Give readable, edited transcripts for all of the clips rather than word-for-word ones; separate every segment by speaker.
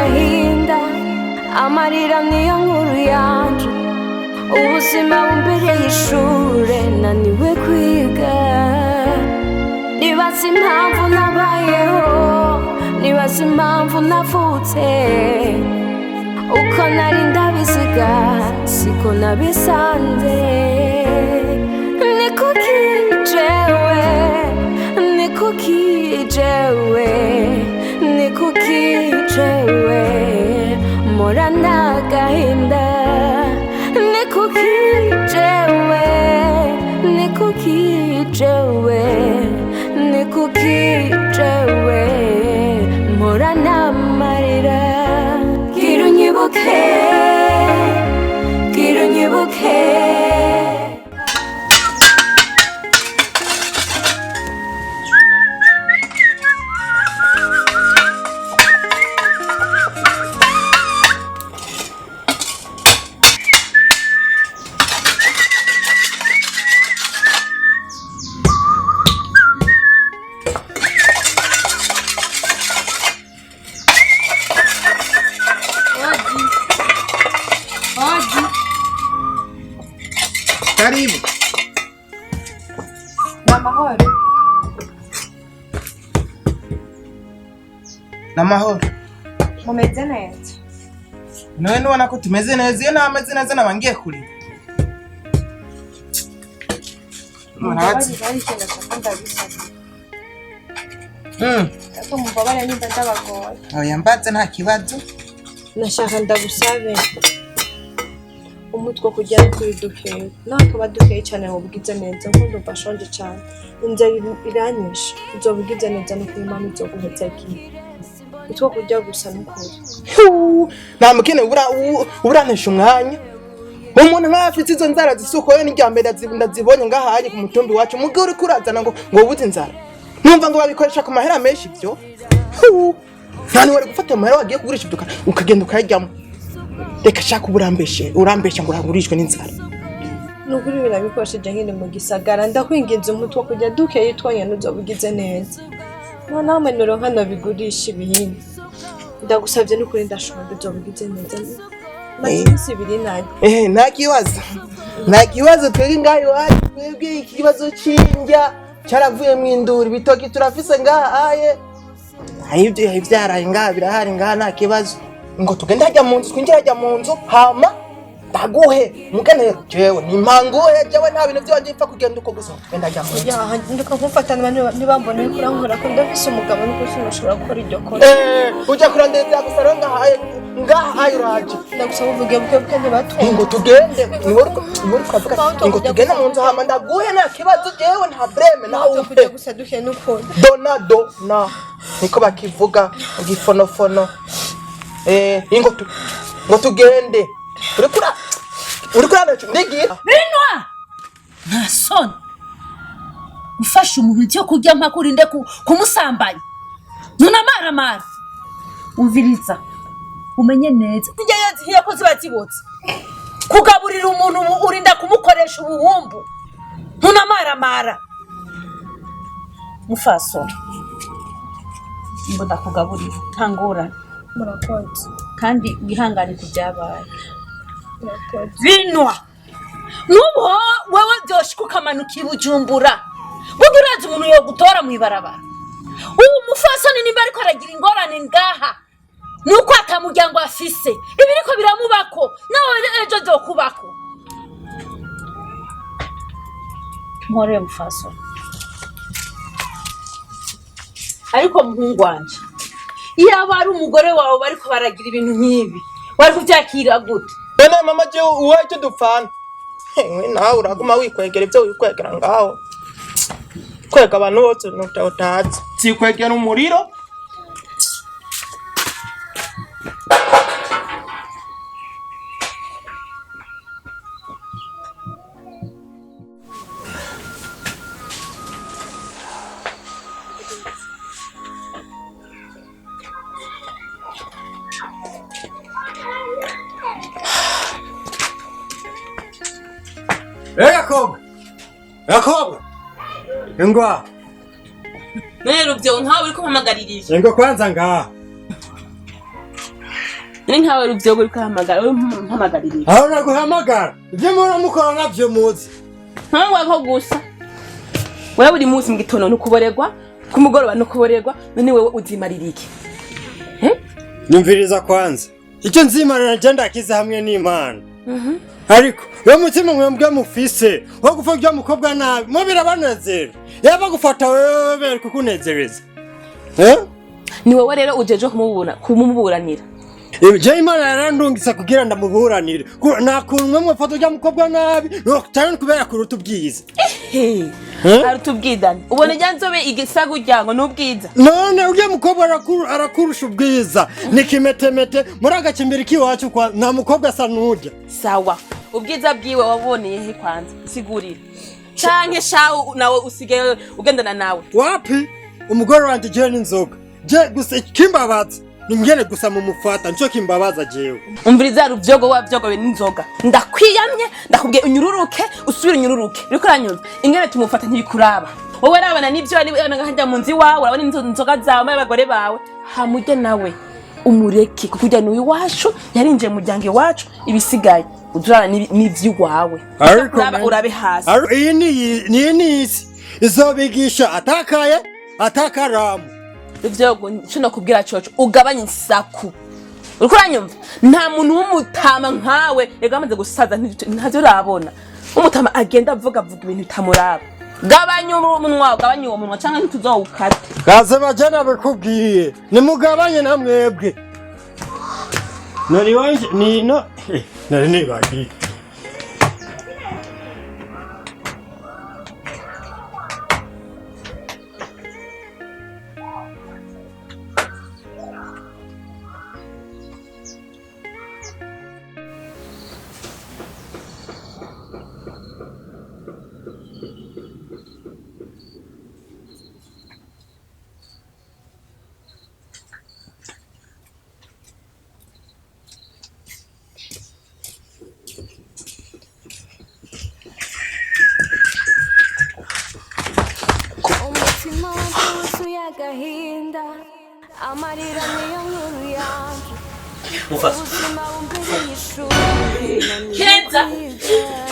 Speaker 1: Agahinda, amarira niyo nkuru yanje. Ubuzima bumbereye ishure, naniwe kwiga. Nibaza impamvu nabayeho, nibaza impamvu navutse. Uko nari ndabiziga siko nabisanze. Ni kuki jewe, ni kuki jewe, ni kuki jewe mporana agahinda? Ni kuki jewe, ni kuki jewe, ni kuki jewe mporana amarira? Gira unyibuke, gira unyibuke.
Speaker 2: Karibu.
Speaker 3: Ni amahoro?
Speaker 2: N'amahoro.
Speaker 3: Mumeze neza?
Speaker 2: Nawe nubona ko tumeze neza. Iyo ntameze neza naba ngiye kurima. Murazi.
Speaker 3: Mumbabarire, hari ikintu nashaka ndabisabye. Ariko mumbabarire nimba ndabagoye.
Speaker 2: Oya, mbatse nta kibazo.
Speaker 3: Nashaka ndagusabe umutwe kujya kuri dukeya, nawe tuba dukeya cyane wobugize neza, kuko ndumva nshonje cyane, inzara iranyishe. Uzobugize neza no kuri Imana izoguhezagiye. Utwo kurya gusa n'ukuri.
Speaker 2: Huu, nta mukene urantesha umwanya. Umuntu nk'aho afite izo nzara zisukoye n'irya mbere ndazibonye ngahanye ku mutumbi wacu. Muga uriko urazana ngo ubuze inzara. Numva ngo babikoresha ku mahera menshi ibyo. Huu, nta niwari gufata amahera wagiye kugurisha ibyo ukagenda ukayaryamo. Reka shaka uba urambeshe, urambesha ngo urangurishwe n'inzara.
Speaker 3: Nukuri birabikoresheje nkiri mu gisagara. Ndakwinginze, umutwe wo kurya dukeya twonyene uzobugize neza. Noneho noronka nobigurisha ibihini. Ndagusavye n'ukuri, ndashonje, uzobugize neza. Maze iminsi 2 nayo.
Speaker 2: Nta kibazo. Nta kibazo, twebwe ngaha iwacu, twebwe ikibazo c'indya caravuye mu induru. Ibitoki turafise ngaha aye. Hari ivyaraye ngaha, birahari ngaha, nta kibazo. Ngo tugende hajya mu nzu, twinjire hajya mu nzu, hama ndaguhe. Mugane jewe nimpanguhe, jewe nta bintu vyanje bipfa kugenda uko gusa. Tugende hajya mu nzu.
Speaker 3: Ya, ndeka kumfatana, ntibambone uriko urankora ko ndafise umugabo, nuko sinashobora gukora iryo kosa.
Speaker 2: Uja kurondera ivya gusa rero ngaha aye, ngaha aye uraje.
Speaker 3: Ndagusaba uvuge buke buke ntibatwumve.
Speaker 2: Ngo tugende, niwe uriko uravuga ati, ngo tugende mu nzu hama ndaguhe, nta kibazo, jewe nta breme nawe.
Speaker 3: Utwo kurya gusa duke n'ukuri.
Speaker 2: Dona dona niko bakivuga igifonofono. Ngo tugende, uriko uranica ndigira.
Speaker 4: Binwa nta soni ufashe umuntu icyo kurya mpaka urinde kumusambanya ntunamaramara. Umviriza, umenye neza indya iyo zihiye ko ziba zibotse. Kugaburira umuntu ubu urinda kumukoresha ubuhumbu, ntunamaramara. Mufasoni, ngo ndakugaburira nta ngorane.
Speaker 3: Murakoze.
Speaker 4: Kandi wihangane ku byabaye.
Speaker 3: Murakoze.
Speaker 4: Binwa, n'ubu wewe byoshika ukamanuka i Bujumbura, burya urazi umuntu yogutora mw'ibarabara. Ubu mufasoni nimba ariko aragira ingorane ngaha nuko ata muryango afise, ibiriko biramubako nawe ejo vyokubako. Mpore mufasoni. Ariko muhungu wanje, iyaba ari umugore wawe bariko baragira ibintu nk'ibi, wari kuvyakira gute?
Speaker 2: None mama, jewe uwaye icyo dupfana? Ewe, nawe uraguma wikwegera ibyo wikwegera ngaho, kwega abantu bose utazi sikwegera umuriro.
Speaker 5: Gakobwa, gakobwa, ingwa.
Speaker 6: None ruvyo nkawe uriko umpamagarira ivyo?
Speaker 5: Ingwa kwanza ngaha.
Speaker 6: Ni nkawe ruvyogo uriko urahamagara, wewe mpamagarira.
Speaker 5: Aho naguhamagara ibyo muhora mukora navyo muzi.
Speaker 6: Ntangwa ko gusa. Wewe buri munsi mu gitondo nukuborerwa, ku mugoroba nukuborerwa, none wewe uzimarira iki?
Speaker 5: Nyumviriza kwanza icyo nzimarira nje ndakize hamwe n'Imana. Ariko we mutima mwembwe mufise wo gupfa urya mukobwa nabi mwe birabanezera, yaba gufata wewe bere kukunezereza.
Speaker 6: Ni wowe rero ujeje kumuburanira.
Speaker 5: Je Imana yarandungitse kugira ndamuburanire. Nta kuntu mwe mufata urya mukobwa nabi cyane kubera kuruta ubwiza.
Speaker 6: Aruta ubwizane. Ubona irya nzobe igisaga urya ngo ni ubwiza.
Speaker 5: None urya mukobwa arakurusha ubwiza ni kimetemete muri agacimbiri k'iwacu kwa nta mukobwa asa n'urya.
Speaker 6: Sawa. Ubwiza bwiwe waboneye he kwanza? Sigurira. Canke shawu nawe usigaye ugendana nawe.
Speaker 5: Wapi umugore wanje jewe n'inzoga je gusa ikimbabaza ningene gusa mumufata nico kimbabaza jewe.
Speaker 6: Umviriza ruvyogo wavyogowe n'inzoga. Ndakwiyamye ndakubwiye unyururuke usubire unyururuke. Uriko uranyumva? Ingene tumufata ntibikuraba. Wowe arabana n'ivyo ari ngahajya mu nzu iwawe urabona inzoga zawe n'abagore bawe. Hamujye nawe umureke kuko ujya ni iwacu yarinjiye mu muryango iwacu ibisigaye uzurana n'ivy'iwawe.
Speaker 5: Ariko
Speaker 6: Urabe hasi.
Speaker 5: Iyi ni isi izobigisha atakaye atakaramu.
Speaker 6: Ruvyogo ico nokubwira coco ugabanye insaku. Uriko uranyumva? Nta muntu w'umutama nkawe ega amaze gusaza ntavyo urabona. Umutama agenda avuga avuga ibintu bitamuraba. Gabanya umunwa, ugabanye uwo munwa canke ntituzowukate.
Speaker 5: Kaze bajana bikubwiye nimugabanye na mwebwe. Nari wanje ni no nari nibagiye.
Speaker 1: Umutima wanjye wuzuye agahinda, amarira niyo nkuru yanjye. Ubuzima bumbereye ishuri.
Speaker 6: Keza!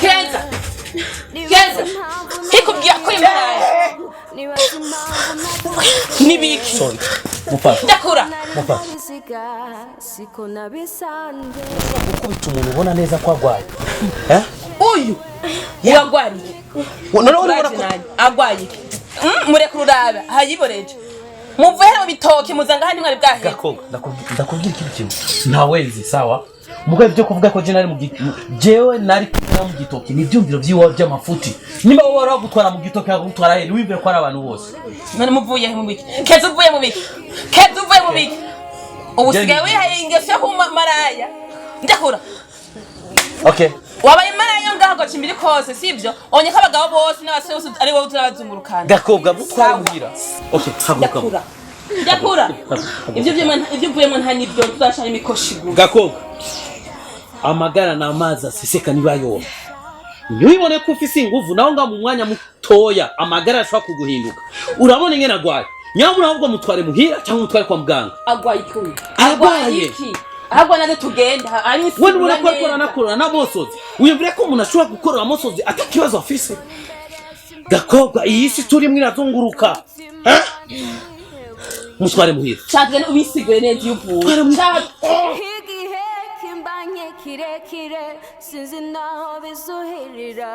Speaker 6: Keza! Keza! Nkikubwira ko imaraye.
Speaker 1: Nibaza impamvu navutse.
Speaker 6: Nibiki?
Speaker 7: Mufasa.
Speaker 6: Ndakura.
Speaker 1: Nari siko nabisanze.
Speaker 7: Gukubita umuntu ubona neza ko agwaye.
Speaker 6: Uyu yagwariye.
Speaker 7: Noneho urabona
Speaker 6: Urazi
Speaker 7: ko
Speaker 6: nani? Agwaye. Mureke ururabe hayiboreje. Muvuhere mu bitoki muzanga handi mwari bwahe.
Speaker 7: Gakobwa, ndakubwira ikintu kimwe. Ntawezi sawa. Mugabe ibyo kuvuga ko je nari mu jewe nari kumwe mu gitoki ni ibyumviro by'iwawe by'amafuti. Nimba wowe waragutwara mu gitoki akagutwara he ntiwibwire ko ari abantu bose.
Speaker 6: None muvuye he mu biki? Keza uvuye mu biki? Keza uvuye mu biki? Ubu usigaye wihaye ingeso yo kuba maraya. Ndakura.
Speaker 7: Okay.
Speaker 6: Wabaye maraya ngaho gacimbiri kose sivyo? Onye ko abagabo bose n'abasore bose ari wowe turabazungurukana.
Speaker 7: Gakobwa mutware muhira. Okay, haguruka.
Speaker 6: Ndakura. Ndakura. Ivyo uvuyemo nta nibyo tuzashaka imikoshi gusa.
Speaker 7: Gakobwa. Amagara n'amazi aseseka nibayoma. Ntiwibone ko ufise inguvu naho nga mu mwanya mutoya amagara ashobora kuguhinduka. Urabona ingene agwaye. Nyabura ahubwo mutware muhira cyangwa mutware kwa muganga.
Speaker 6: Agwaye iki?
Speaker 7: Agwaye.
Speaker 6: Iki? Ahubwo naze tugenda. Ari
Speaker 7: We nubona ko ariko aranakorora n'amosozi. Wiyumvire ko umuntu ashobora gukorora amosozi atakibazo afise. Gakobwa iyi si turimo irazunguruka. Mutware muhira.
Speaker 6: Shaka ubisigure neza iyo uvuye. Shaka
Speaker 1: Igihe kimbanye kirekire sinzi naho bizuhirira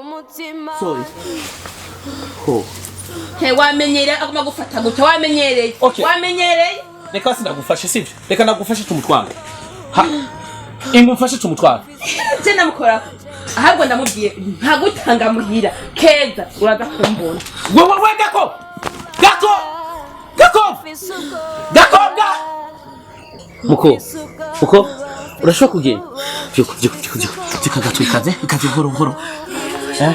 Speaker 1: umutima.
Speaker 7: Sorry. Ho.
Speaker 6: He wamenyereye agomba gufata gutya wamenyereye.
Speaker 7: Okay.
Speaker 6: Wamenyereye.
Speaker 7: Reka sinagufashe sivyo? Reka nagufashe tumutware. Ha. Ingumfashe tumutware.
Speaker 6: Je namukora. Ahubwo ndamubwiye ntagutanga muhira. Keza uraza kumbona.
Speaker 7: Wewe we Gako! Gako! Gako! Gakobwa! Muko. Muko. Urashobora kugenda? Vyuka vyuka vyuka vyuka. Vyuka gato ikaze, ikaze buhoro buhoro. Eh?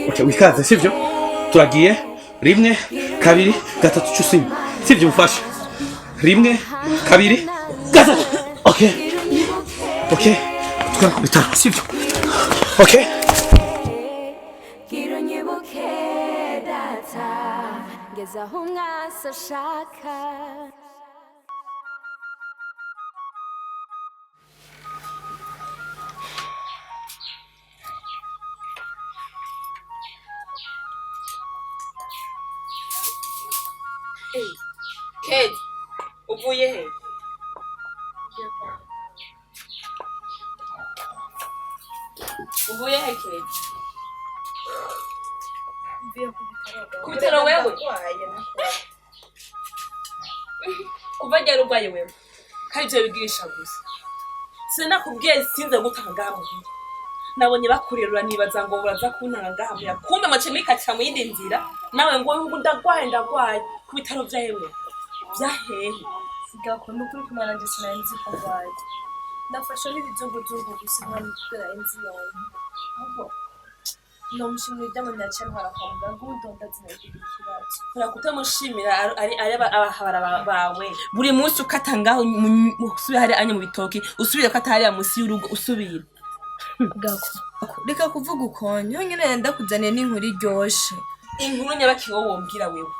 Speaker 7: Okay, wikaze sivyo? Turagiye. Rimwe, kabiri, gatatu cusimba. Sivyo mufashe. Rimwe, kabiri, gatatu. Okay. Okay. Twara ku bitaro sivyo? Okay.
Speaker 1: Gira unyibuke data ngeze aho umwasi ashaka.
Speaker 6: Uvuye he? Uvuye he Keza? Ku bitaro wewe? Kuva ryari urwaye wewe? Kandi ivyo bigirisha gusa. Sinakubwiye sinze gutanga ngaha muhira. Nabonye bakurerura nibaza ngo uraza kuntanga ngaha muhira. Kumbe mwaciye mwikatira mu yindi nzira, nawe ngo ubu ndagwaye ndagwaye. Ku bitaro vya hewe? Vya hehe?
Speaker 3: Gako nukuri kumana nje sinari nzi ko ndwaye. Nafashwe n'ibizunguzungu gusa nta nzi yonke. Ahubwo nomushimira ibyo naciye ntwara kwa muganga ubu ndonda zinagira ikibazo.
Speaker 6: Ushobora kutamushimira ari abahabara bawe. Buri munsi ukata ngaho usubira hariya anya mu bitoki, usubira ukata hariya munsi y'urugo usubira.
Speaker 3: Gako reka kuvuga ukonye yonyine ndakuzaniye n'inkuru iryoshe.
Speaker 6: Inkuru nyabaki wowe wombwira wewe?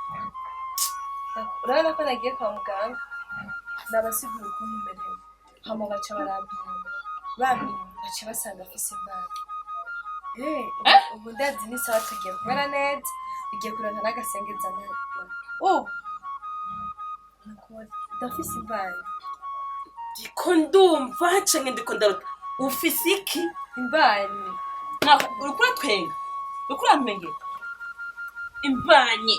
Speaker 3: Urabona ko nagiye kwa muganga nabasigura ukuntu merewe, hama baca barampima, bampima baca basanga afise imbanyi. Ubu ndazi ni sawa, tugiye kumera neza, tugiye kuronka n'agasengeza neza. Ubu ndafise imbanyi.
Speaker 6: Ndiko ndumva canke ndiko ndarota? Ufise iki?
Speaker 3: Imbanyi.
Speaker 6: Uriko uratwenga? Uriko urantwengera? Imbanyi.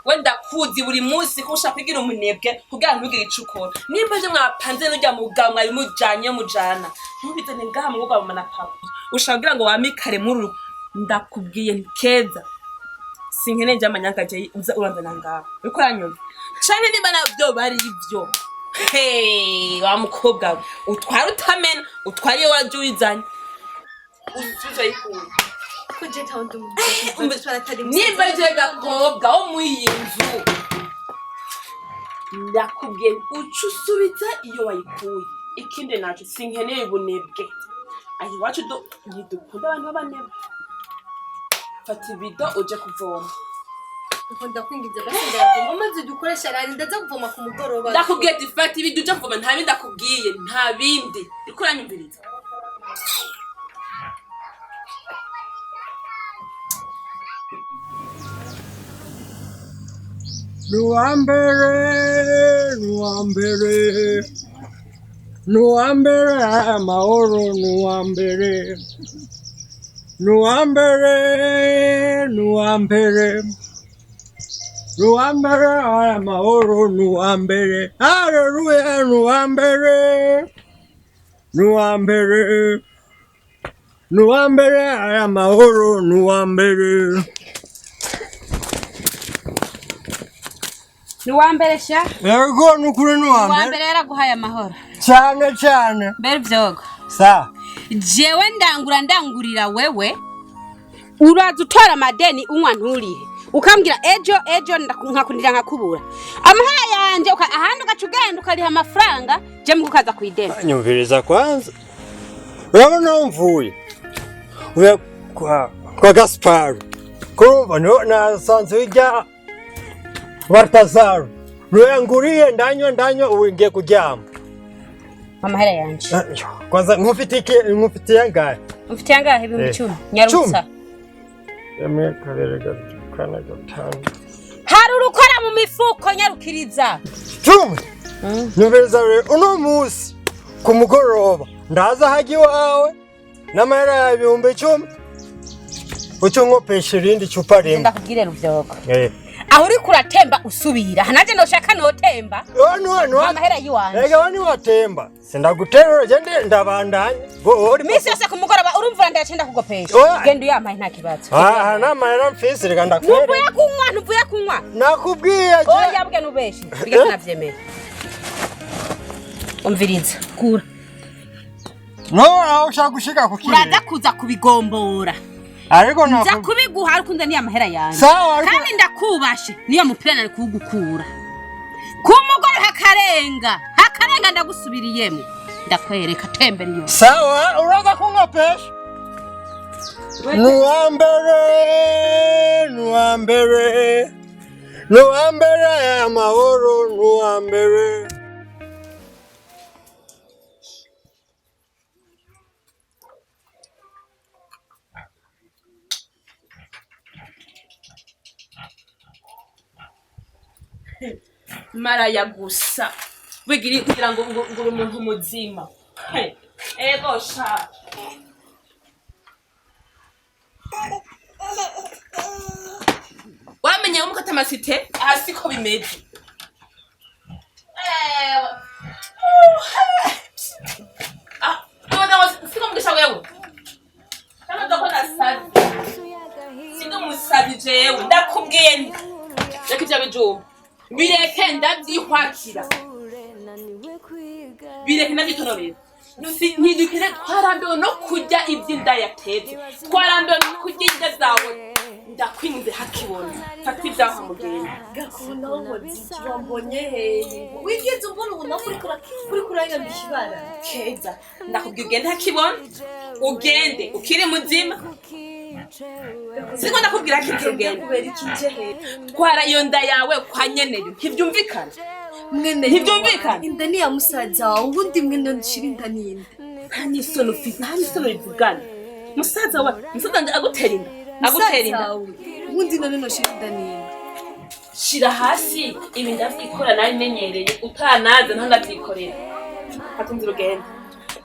Speaker 6: We ndakuzi buri munsi ko ushaka kwigira umunebwe kugira ntugire ico ukora. Nimba ivyo mwapanze n'urya mugabo mwari mujanye mujana, ntubizane ngaha mu rugo rwa mama na papa. Ushaka kugira ngo wamikare muri uru. Ndakubwiye nti Keza, sinkeneye nje amanyanga je uza uranzana ngaha. Uriko uranyumva? Canke nimba navyo bari ivyo. Hey, wa mukobwa we, utwara utamena, utwara iyo waje uyizanye. Uzuza yikuye. Nimba ivyo gakobwa wo muri iyi nzu, ndakubwiye uca usubiza iyo wayikuye. Ikindi naco sinkeneye ubunebwe. Aho iwacu ntidukunda abantu b'abanebwe. Fata ibido uje kuvoma.
Speaker 3: Ndakwinginze basi amazi dukoresha arari, ndaza kuvoma ku mugoroba.
Speaker 6: Ndakubwiye ati fata ibido uje kuvoma, nta bindi ndakubwiye, nta bindi. Uriko uranyumviriza?
Speaker 5: Nuwambere, nuwambere, nuwambere amahoro, nuwambere, nuwambere, nuwambere, nuwambere amahoro, nuwambere, haleluya, nuwambere, nuwambere, nuwambere amahoro, nuwambere.
Speaker 4: Ni uwa mbere sha.
Speaker 5: Yego nukuri ni uwa
Speaker 4: Uwa
Speaker 5: mbere.
Speaker 4: mbere yaraguhaye amahoro.
Speaker 5: Cyane cyane.
Speaker 4: Mbere vyogo.
Speaker 5: Sa.
Speaker 4: Jewe ndangura ndangurira wewe. Uraza utora amadeni unywa nturihe. Ukambwira ejo ejo nkakundira nkakubura. Amahera yanje ahandi ugaca ugenda ukariha amafaranga je muko ukaza kuideni.
Speaker 5: Nyumviriza kwanza. Urabona aho mvuye? Uya kwa Gaspar. Kurumva niho nasanze ujya Baltazar. Niwe ndanywa ndanywa ubu ngiye kuryama.
Speaker 4: Amahera yanje.
Speaker 5: Kwanza nkufite iki, nkufitiye angahe?
Speaker 4: Umfitiye angahe? 10,000. Nyarutsa.
Speaker 5: 1, 2, 3, 4, 5.
Speaker 4: Hari urukora mu mifuko nyarukiriza.
Speaker 5: 10. Nyumviriza rero uno munsi ku mugoroba ndaza hajya iwawe n'amahera ya 10,000 uco nkopesha irindi cupa rimwe.
Speaker 4: Ndakubwire ruvyogo. Aho uriko uratemba usubira. Hanaje noshaka notemba. Amahera yiwanje.
Speaker 5: Ega wani watemba. Sindaguterura je ndabandanya.
Speaker 4: Misi yose ku mugoroba urumvura ndacenda kugopesha. Genda uyampaye nta kibazo.
Speaker 5: Ah, n'amahera mfise reka ndakwereka.
Speaker 4: Ntuvuye kunywa, ntuvuye kunywa.
Speaker 5: Nakubwiye je.
Speaker 4: Oya bwe nubeshi. Biga sinavyemera. Umviriza. Kura.
Speaker 5: No, aho ushaka gushika ku kintu.
Speaker 4: Uraza kuza kubigombora.
Speaker 5: Ariko
Speaker 4: nza kubiguha ariko unzaniye amahera yanjye.
Speaker 5: Sawa, ariko
Speaker 4: kandi ndakubashe niyo mupira nari kuwugukura. Ku mugore hakarenga, hakarenga ndagusubiriyemo. Ndakwereka tembera iyo.
Speaker 5: Sawa, uraza kunkopesha. Nuwambere, nuwambere, nuwambere amahoro, nuwambere.
Speaker 6: Maraya gusa. Wigira kugira ngo uri umuntu muzima. He, ego sha. Wamenye umukata amasite aha siko bimeze. Ewe. Ah, ubona siko mugisha wewe. Kama ndakona sazi. Sindi umusazi jewe ndakubwiye nti reka ivyo bijumba bireke ndavyihwakira bireke ndavyitonorera. Ntidukene twarambiwe no kurya ivy'inda yatetse, twarambiwe no kurya indya zawe. Ndakwinze hakibona, fata ivyaha mugenda.
Speaker 3: Gakunda wambonye hehe? Wigeze umbona ubu nawe uriko uranyambika ibara?
Speaker 6: Keza, ndakubwiye ugende hakibona, ugende ukiri muzima. Siko ndakubwira kiti ugende.
Speaker 3: Kubera iki nje hehe?
Speaker 6: Twara iyo nda yawe kwa nyeneyo, ntivyumvikana.
Speaker 3: Mwene
Speaker 6: Ntibyumvikana?
Speaker 3: Inda ni ya musaza wawe, ubundi mwene nshira inda ni inda.
Speaker 6: Nta n'isoni ufise, nta n'isoni bivugana. Musaza wawe, musaza wanje agutera inda, agutera inda.
Speaker 3: Musaza wawe, ubundi none noshira inda ni inda.
Speaker 6: Shira hasi ibi ndavyikora nabimenyereye, utanaza ntanavyikorera. Fata inzira ugende.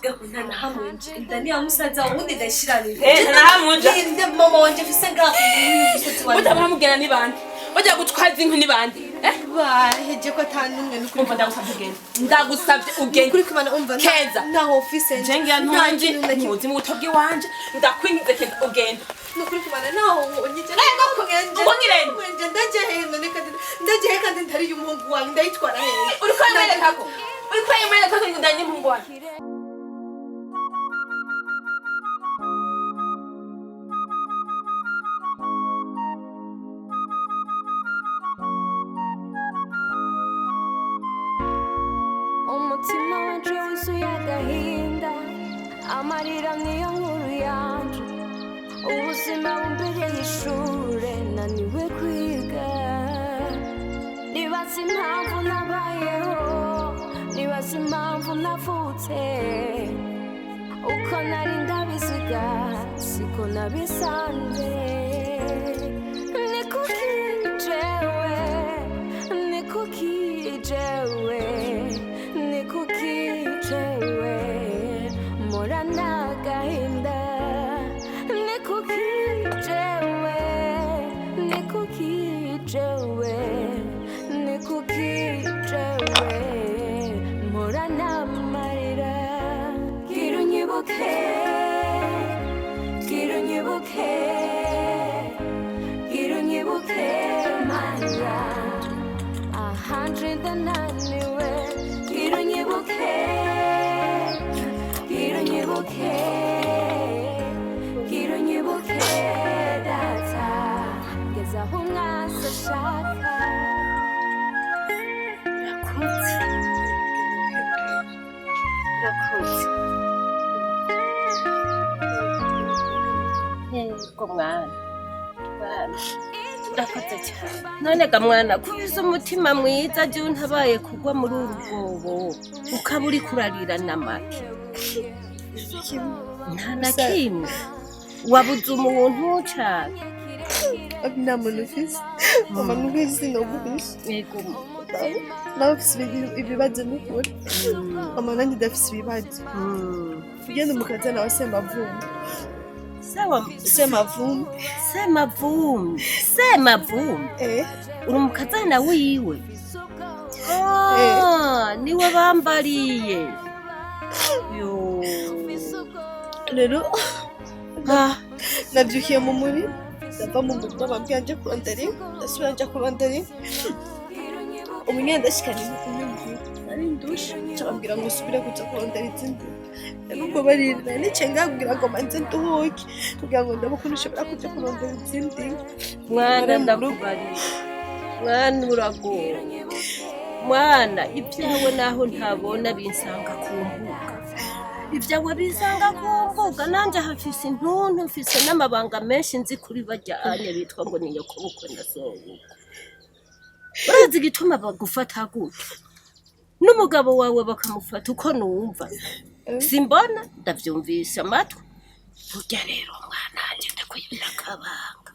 Speaker 3: Gakunda na hamwe nje inda ni ya musaza wawe, ubundi ndashira ni inda.
Speaker 6: Eh, nta na hamwe nja.
Speaker 3: Ninde mama wanje afise ngaho umusozi wanje.
Speaker 6: Burya baramubwira ni bande? Bajya gutwaza inkwi ni bande? Eh?
Speaker 3: Baheje ko atanumwe nukuri.
Speaker 6: Umva ndagusavye ugende. Ndagusavye ugende.
Speaker 3: Kuri kumana umva
Speaker 6: Keza.
Speaker 3: Naho office nje.
Speaker 6: Je ngira
Speaker 3: Nta
Speaker 6: ntuwanje,
Speaker 3: kintu na kimwe.
Speaker 6: ntuzi mu buto bw'iwanje, ndakwingize Keza ugende.
Speaker 3: Nukuri kumana naho onyije.
Speaker 6: Ubongirene.
Speaker 3: Nje ndaje hehe none kandi ndaje hehe kandi ntari y'umuhungu wanjye ndayitwara hehe.
Speaker 6: Uriko uramwerekako? Uriko uramwerekako ngo ndanye umuhungu wanje?
Speaker 1: Umutima wanje wuzuye agahinda, amarira niyo nkuru yanje. Ubuzima bumbereye ishure, naniwe kwiga. Nibaza impamvu nabayeho, nibaza impamvu navutse. Uko nari ndabiziga siko nabisanze. Ni kuki jewe, ni kuki jewe, ni kuki jewe mporana agahinda. Ni kuki jewe, ni kuki jewe, ni kuki jewe mporana amarira. Gira unyibuke, gira unyibuke, gira unyibuke mana, ahanje ndananiwe. Gira unyibuke, gira unyibuke, gira unyibuke data, ngeze aho umwansi ashaka.
Speaker 4: Urakoze. Urakoze. Yego mwana. Mwana. Urakoze cyane. None ga mwana, kubiza umutima mwiza je untabaye kugwa muri uru rwobo, ukaba uri kurarira n'amaki. Nta na kimwe. Wabuze umuntu cane.
Speaker 3: Nta muntu ufise. Mama nubwo sinoguhisha.
Speaker 4: Yego.
Speaker 3: Nawe ufise ibibazo nukuri. Mama nanjye ndafise ibibazo. Ugenda umukazana wa Semavumbi.
Speaker 4: Sawa.
Speaker 3: Semavumbi.
Speaker 4: Semavumbi. Semavumbi.
Speaker 3: Eh.
Speaker 4: Uri umukazana wiwe. Ah, niwe bambariye. Yo.
Speaker 3: Rero nabyukiye mu murima, ndava mu murima bambwiye nje kurondera inkwi, ndasubira nja kurondera inkwi. Ubu nyene ndashikana inkwi nari ndushe, nca bambwira ngo usubire kuja kurondera izindi. Rero ubwo barira nicaye ngaha kugira ngo manze nduhuke, kugira ngo ndabe ukuntu nshobora kuja kurondera izindi nkwi.
Speaker 4: Mwana ndakubariye. Mwana uragowe. Mwana ibyawe naho ntabona binsanga ku mbuga. Ibyawe bizanga ku mbuga, nanje hafise intuntu, mfise n'amabanga menshi nzi kuri barya anye bitwa ngo ni nyokobukwe na sobukwe. Urazi igituma bagufata gutyo? N'umugabo wawe bakamufata uko numva. Simbona, ndavyumvise amatwi. Burya rero mwana wanje ndakwibira akabanga.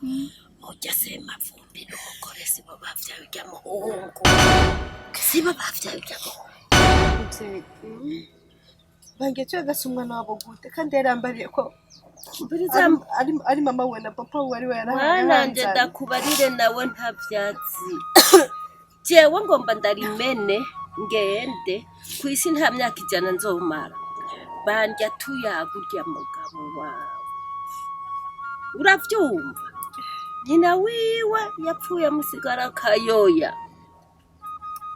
Speaker 4: Burya Semavumbi
Speaker 8: Be n'umugore sibo bavyaye urya muhungu, sibo bavyaye urya muhungu.
Speaker 3: Bangiye tuyagasa umwana wabo gute kandi yarambariye ko
Speaker 8: Mbiriza
Speaker 3: ari mama we na papa we ari we
Speaker 8: mwananje,
Speaker 3: yarahanzanye.
Speaker 8: Ndakubarire, nawe nta vyatsi. Jewe ngomba ndarimene ngende kw'isi, nta myaka 100 nzomara. Bandya tuyaga urya mugabo wawe, uravyumva? Nyina wiwe yapfuye amusigara akayoya,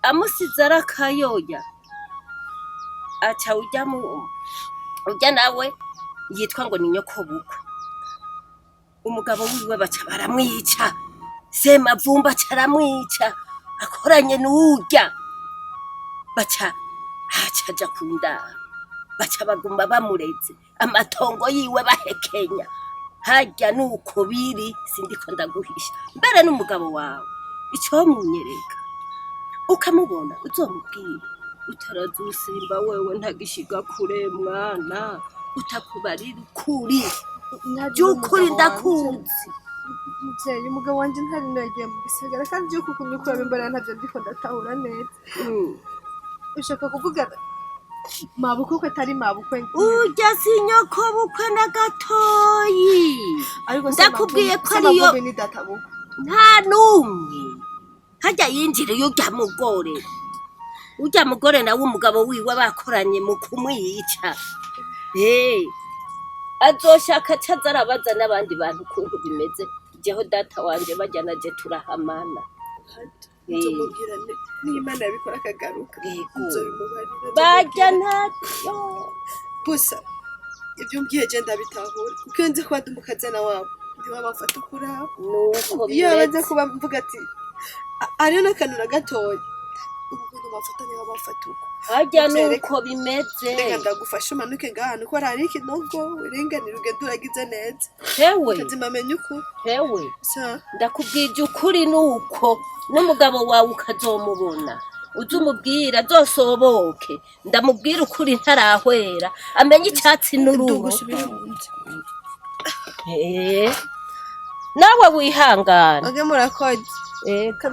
Speaker 8: amusize ari akayoya, aca urya mu urya nawe yitwa ngo ni nyokobukwe. Umugabo wiwe baca baramwica, Semavumba aca aramwica akoranye n'urya. Baca aca aja ku ndaro, baca baguma bamureze amatongo yiwe bahekenya harya. Nuko biri, sindiko ndaguhisha. Mbere n'umugabo wawe icomunyereka ukamubona, uzomubwira utarazusimba wewe ntagishiga kure mwana, utakubarira ukuri by'ukuri ndakuzi.
Speaker 3: Muvyeyi, umugabo wanje ntari yagiye mu gisagara, kandi iyo kukumye kuraba imbaraga ntavyo ndiko ndatahura neza. Ushaka kuvuga mabukwe ko atari mabukwe?
Speaker 8: Urya si nyokobukwe na gatoyi.
Speaker 3: Ariko
Speaker 8: Ndakubwiye ko ariyo-
Speaker 3: Semavumbi ni databukwe.
Speaker 8: Nta n'umwe harya yinjiriye urya mugore, urya mugore nawe umugabo wiwe bakoranye mu kumwica. Eh, azoshaka acaza arabaza n'abandi bantu ukuntu bimeze. Jeho data wanje bajya naje turahamana. Eh.
Speaker 3: Nzomubwira n'Imana yabikora akagaruka.
Speaker 8: Yego.
Speaker 3: Nzobimubarira.
Speaker 8: Bajya ntacyo.
Speaker 3: Gusa ibyo umbwiye je ndabitahura, kuko iyo nzi kuba ndi umukazana wabo ntiwabafata ukuraba.
Speaker 8: Nuko
Speaker 3: Iyo baza
Speaker 8: bimeze.
Speaker 3: kuba mvuga ati "Ariyo n'akantu na gatoya ubu kuntu bafata ntibabafata uko."
Speaker 8: Harya
Speaker 3: Reka-
Speaker 8: nuko bimeze.
Speaker 3: Reka ndagufasha umanuke ngaha ahantu ko hari ikinogo, uringanire ugende uragize neza.
Speaker 8: Hewe.
Speaker 3: Kazima amenye uko
Speaker 8: Hewe.
Speaker 3: sa.
Speaker 8: Ndakubwije ukuri, nuko n'umugabo wawe ukazomubona uze umubwira azosoboke, ndamubwira ukuri ntarahwera, amenye icyatsi n'uruhu.
Speaker 3: Ndugusubire mu nzu.
Speaker 8: Eh, nawe wihangana.
Speaker 3: Oge, murakoze.
Speaker 8: Ego.